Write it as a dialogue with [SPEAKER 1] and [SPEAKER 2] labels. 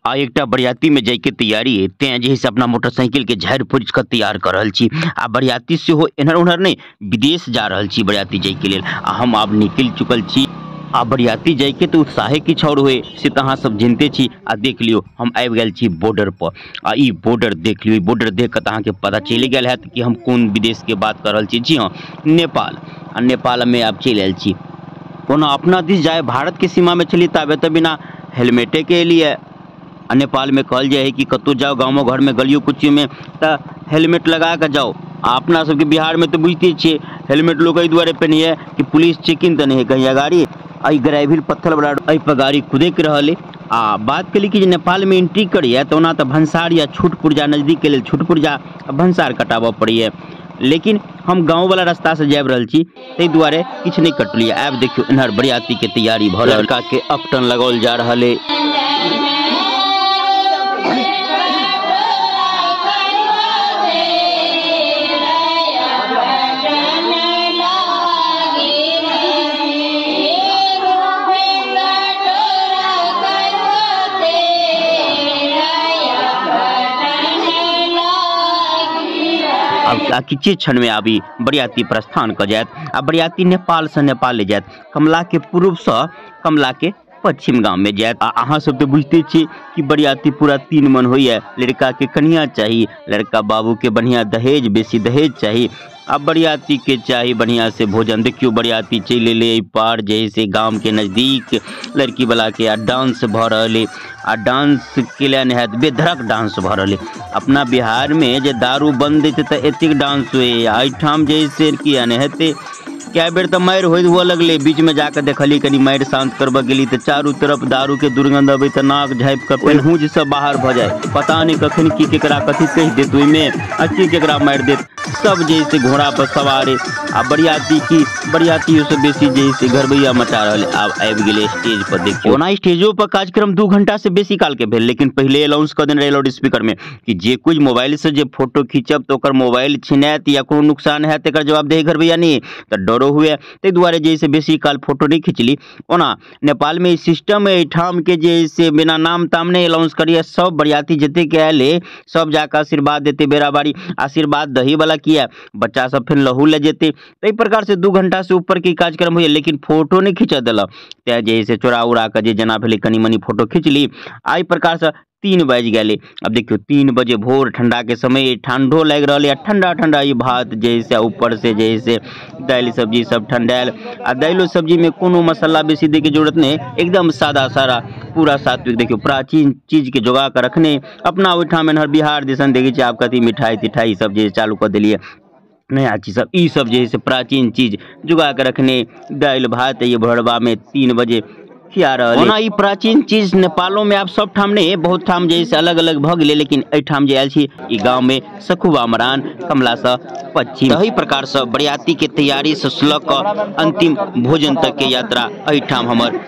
[SPEAKER 1] आ एकटा बरियाती में जाय के तैयारी है तें जे से अपना मोटरसाइकिल के झाड़ पोछि के तैयार कर रहल छी। आ बरियाती सेहो एन्हर ओन्हर नहीं विदेश जा रहल छी बरियाती जाय के लेल। आ हम आब निकल चुकल छी। आ बरियाती जाय के तो उत्साहे किछु और होए से तो अहाँ सब जनते छी। आ देख लियो हम आबि गेल छी बॉर्डर पर। आ ई बॉर्डर देख लियो, ई बॉर्डर देख के तो अहाँके पता चलि गेल हैत कि हम कोन विदेश के बात कर रहल छी। जी हाँ, नेपाल। आ नेपाल में आब चलि आयल छी। ओना अपना दिस जाय भारत के सीमा में चली ताबे तो बिना हेलमेटे के एलियै। आ नेपाल में कहल जाय है कि कतहु जाओ गामो घर में गलियो कुचियो में तो हेलमेट लगा के जाओ। आ अपना सबके बिहार में तो बुझते छियै हेलमेट लोग एहि दुआरे पहिनैए कि पुलिस चेकिंग तऽ नहि है कहीं गाड़ी। एहि ग्रेविल पत्थर वाला एहि पर गाड़ी कुदैक रहल है। आ बात केली कि जे नेपाल में एंट्री करिए तो ओना तो भंसार या छूट पुर्जा नजदीक के लेल छूट पुर्जा आ भंसार कटाबऽ पड़ैए, लेकिन हम गाँव वाला रास्ता से जाबि रहल छी ताहि दुआरे किछु नहि कटलियै। आब देखियौ एन्हर बरियाती के तैयारी भऽ रहल, लड़का के अपटन लगाओल जा रहल है। अब किछे क्षण में आबी बरियाती प्रस्थान क जायत। आ बरियाती नेपाल से नेपाल ले जायत, कमला के पूर्व से कमला के पश्चिम गांव में जायत। आ अहाँ सब तो बुझते छी कि बरियाती पूरा 3 मन होइए, लड़का के कनिया चाही, लड़का बाबू के बढ़िया दहेज, बेसी दहेज चाही, आ बरियाती के चाही बढ़िया से भोजन। देखियो बरियाती चलि एलै एहि पार जैसे गाम के नजदीक लड़की वाला के। आ डांस भऽ रहल है। आ डांस केला नहि हैत, बेधड़क डांस भऽ रहल है। अपना बिहार में जे दारू बंद हेतै तऽ एतेक डांस होइए, एहिठाम जैसे किया नहि हेतै। कए बेर तऽ मारि होइत हुअ लगलै, बीच में जाके देखलियै कनि मारि शांत करबऽ गेली तऽ चारू तरफ दारू के दुर्गंध अबै तऽ नाक झाँपि कऽ पेनहूज से बाहर भऽ जाय। पता नहि कखन की केकरा कथी कहि देत ओहिमे आ की केकरा मारि देत। सब जे से घोड़ा पर सवार है। आ बरियाती की बरियातियो से बेसी जे से घरबैया मचा रहल है। आब आबि गेलै स्टेज पर। देखियौ ओना स्टेजो पर कार्यक्रम 2 घंटा से बेसी काल के भेल, लेकिन पहिले अनाउंस कऽ देने रहै लाउड स्पीकर में कि जे कुछ मोबाइल से जे फोटो खींचब तऽ ओकर मोबाइल छिनायत या कोनो नुकसान हैत तकर जवाबदेही घरबैया नहि, तऽ डरो हुए ताहि दुआरे जे से बेसी काल फोटो नहि खिंचली। ओना नेपाल में ई सिस्टम है एहिठाम के जे से बिना नाम ताम नहि अनाउंस करिए, सब बरियाती जतेक आयल है सब जाकऽ आशीर्वाद देते बेराबारी। आशीर्वाद दही वाला किया, बच्चा सब फिर लहू ले जेते। ताहि प्रकार से 2 घंटा से ऊपर के कार्यक्रम होइए, लेकिन फोटो नहि खींचऽ देलक। तें जे से चोरा उरा कऽ जे जेना भेलै कनि मनि फोटो खींचली। आ एहि प्रकार से 3 बाजि गेलै। अब देखियौ 3 बजे भोर, ठंडा के समय, ठंडो लागि रहल है। ठंडा ठंडा ई भात जैसे ऊपर से जैसे दालि सब्जी सब ठंडायल। आ दालिओ सब्जी में कोनो मसाला बेसी दै के जरूरत नहीं, एकदम सादा सारा पूरा सात्विक। देखियौ प्राचीन चीज के जोगा के रखने अपना ओहिठाम एन्हर बिहार दिसन देखै छियै आब कथी मिठाई तिठाई सब जे चालू कऽ देलियै नया चीज सब, ई सब जे है से प्राचीन चीज जोगा के रखने दालि भात ये भोरबा में 3 बजे खिया रहल। ओना ई प्राचीन चीज नेपालो में आब सब ठाम नहीं, बहुत ठाम जे से अलग अलग भऽ गेलै, लेकिन एहिठाम जे आयल छी ई गाँव में सखुआ मरान कमला से पश्चिम। एहि प्रकार से बरियाती के तैयारी से लऽ कऽ अंतिम भोजन तक के यात्रा एहिठाम हमर